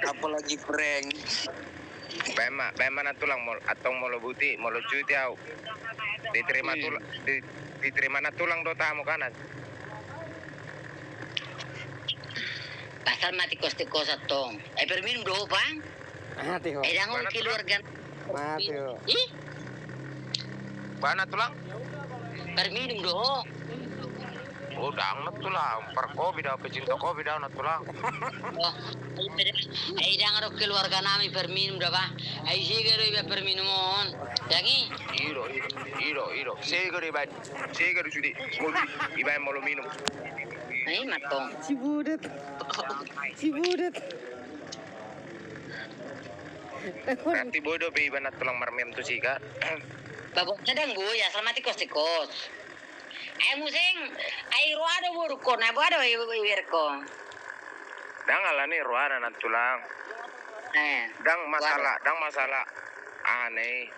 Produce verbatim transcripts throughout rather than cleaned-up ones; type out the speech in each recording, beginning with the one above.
Apalagi prank. Baen ma, baen ma nantulang, molo, antong molo buti, molo cuti au. Diterima tulang, di, diterima nantulang do tamu kanan. Pasal ma tingkos-tingkos antong. Eh, perminum do ho, Bang. Mati ho. Eh, dang ho keluarga. Mati ho. Ih? Baen nantulang? Perminum do ho. Oh, dang nantulang. Parkopi do, pecinta kopi do nantulang. Oh. Eh, dang do keluarga nami perminum do, Bang. Ai sega do iba perminum on. Dang i. Ido, ido, ido. Sega do iba. Sega do sude. Molo iba molo minum. Ai matong. Cibudet. Cibudet. Berarti boi dope iba nantulang marmem tu sika. Babok sedang boi, asal mati kos di kos. Ai museng, ai roha do borukon, ai boha do iberkon. Dang alani rohana nantulang. Eh, dang masalah, dang masalah. Aneh.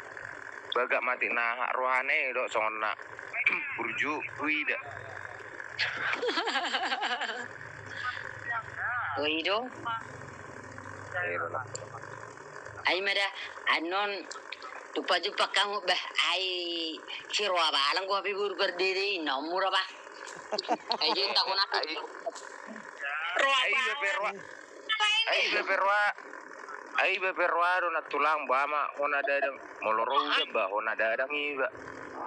Bagak mati na rohana do songon na burju, uida. Oi do. Ai ma da, annon, tupa-tupa kamu bah, ai si roha balang gua hape boru pardede i, nomor apa? Ai dia tak kena. Roha balang. Ai iba pe roha. Ai iba pe roha do nantulang, bah, ma hona dadang. Molo ro udan bah, hona dadang iba.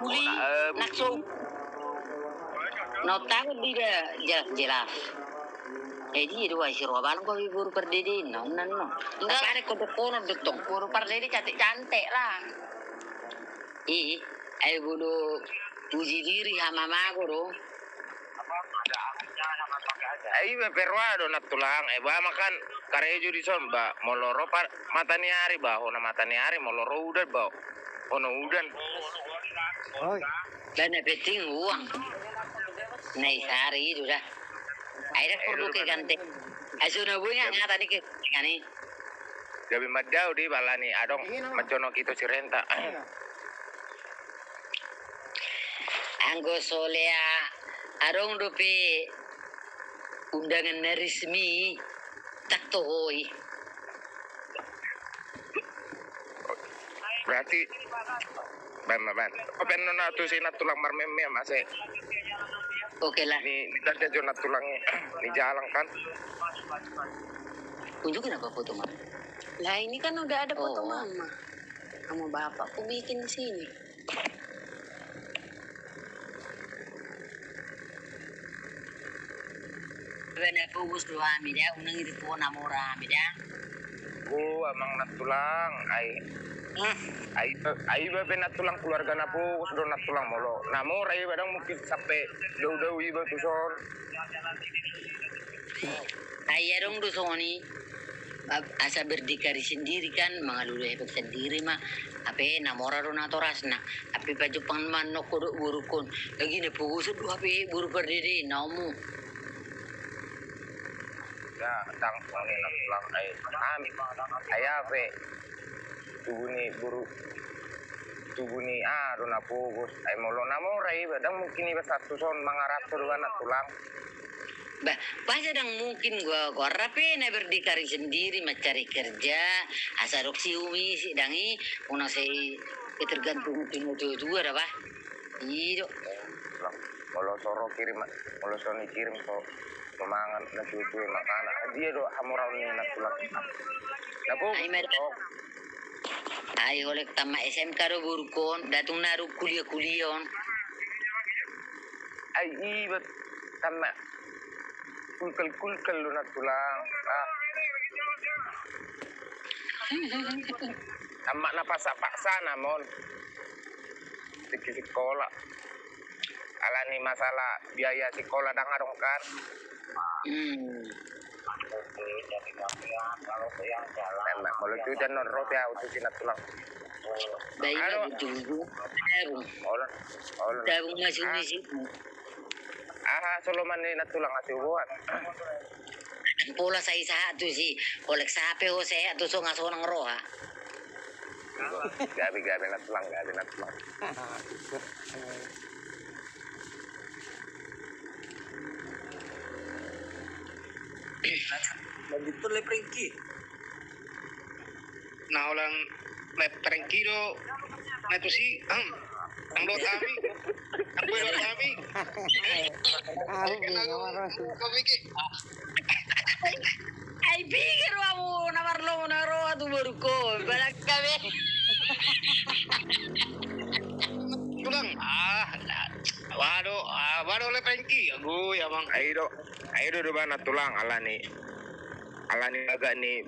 Muli, nakso. Nau tahu dia jelas-jelas. Eh, dia dua si roha balang kau boru pardede, no, nan, no. Enggak ada kode kono dotong. Boru pardede cantik-cantik lah. Ih, ai bodo puji diri hama mago do. Ai iba pe roha do nantulang, eh, bah, makan karejo di son bah, molo ro mata ni ari bah, hona mata ni ari, molo ro udan bah, hona udan. Oi. Bah, na penting uang. Na i sari do da. Ai da perlu ke gante. Ai so na boi nga ngata ni ke kani. Gabe mandao di balani adong mancono kito sirenta. Anggo solea adong dope undangan na resmi, tak tohoi. Berarti baen ma, baen. Open nona tu si nantulang marmem-mem ase. Oke lah. Ni, ni tanda jo nantulang ni jalang kan. Tunjukin apa foto mama? Lah ini kan udah ada foto mama. Sama bapak, aku bikin sini. Iba na pogos do hami da, unang i tu na mora hami da. Bo, amang nantulang, ai. Ai iba pe nantulang keluarga na pogos do nantulang molo na mora iba dang mungkin sampe dao-dao iba tu son. Ai adong do songon i. Asa berdikari sendiri kan, mangalului hepeng sendiri ma. Hape na mora do natorasna. Hape pajumpang ma nokko do borukon. Lagi na pogoson do hape boru pardede na omu. Ya, dang songon i nantulang ai. Ai hape tubu ni boru, tubu ni aha do na pogos. Ai molo na mora iba dang mungkin iba sahat tu son mangaranto do nantulang. Bah, pas dang mungkin gua, gua rapi na berdikari sendiri, mencari kerja, asa dok si umi si dang i, unang sai ketergantungan tu na tua-tua da bah. Ido. Molo soro kirim, molo soni kirim so mangan na tua-tua makanan. Dia do hamoraon ni nantulang. Ai ma da. Ai oleh tamat S M K do borukon, datung na do kuliah-kuliah on. Ai iba tamat kulkal-kulkal do nantulang. Tamat na paksa-paksa na mon. Siki sikola. Alani masalah biaya sikola dang adong kan. Molo cuti annon ro pe au tu si nantulang. Baik lah, tabung. Tabung masuk di situ. Aha soloman ni nantulang asi uboan. Pola sai sahat tu si, kolek sape ho sehat tu songa sonang roha. Gabe gabe nantulang, gabe nantulang. Lanjut tu le Prengki. Na holan le Prengki do. Na tusi. Nang dohot hami. Nang boi dohot hami. Au, bingung. Ai pikir hamu na marlomo na ro tu borungkon. Balak kami. Tulang. Ah, wado, ah, wado le Prengki. Agu ya mang. Ai do. Ai do do bana tulang alani. Alani bagak ni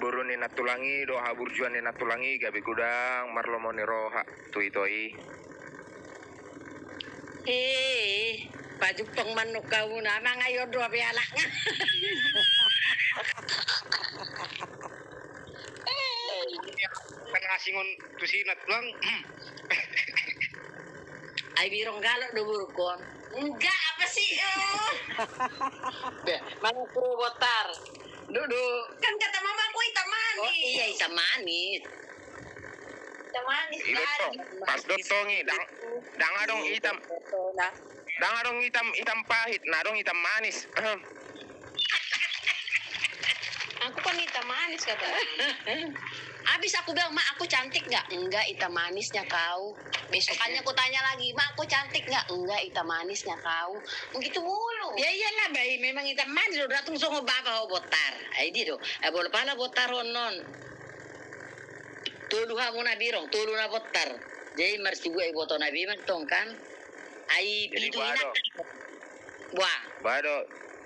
boru ni nantulang i do haburjuan ni nantulang i gabe godang marlomo ni roha tu ito i. Eh, pajumpang manuk kau na mangayon do ape alak. Kan asingon tusi nantulang. Ai birong galok do borungkon. Enggak apa sih? Be, mana suruh botar? Duduk. Kan kata mamaku itam manis. Oh iya, itam manis. Itam manis. Pas dotongi dang, dang adong itam. Dang adong itam, itam pahit, na adong itam manis. Aku kan itam manis kata. Abis aku bilang, "Ma, aku cantik nggak?" "Enggak, itam manisnya kau." Besokannya aku tanya lagi, "Ma, aku cantik nggak?" "Enggak, itam manisnya kau." Begitu mulu. Ya iyalah, bae memang itam manis, udah tung songo bapa ho botar. Ai di do. Ai bolo pala botar onon. Tolu hamu na birong, tolu na botar. Jadi marsibuat iboto na bimang tong kan. Ai pitu ina. Buah. Bado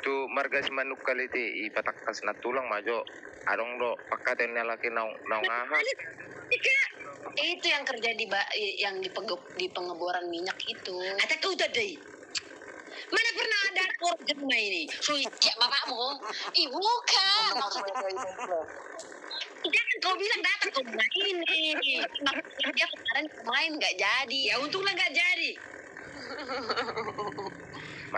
tu marga Simanungkalit i, ipatangkas nantulang ma jo. Adong do pangkataion ni halak i naung, naung aha. Itu yang kerja di ba-, yang di penge-, di pengeboran minyak itu. Ada kau tadi. Mana pernah ada keluarga rumah ini? So ijak bapakmu. Ih, bukan. Maksudnya, jangan kau bilang datang ke rumah ini. Maksudnya dia kemarin main nggak jadi. Ya untunglah nggak jadi.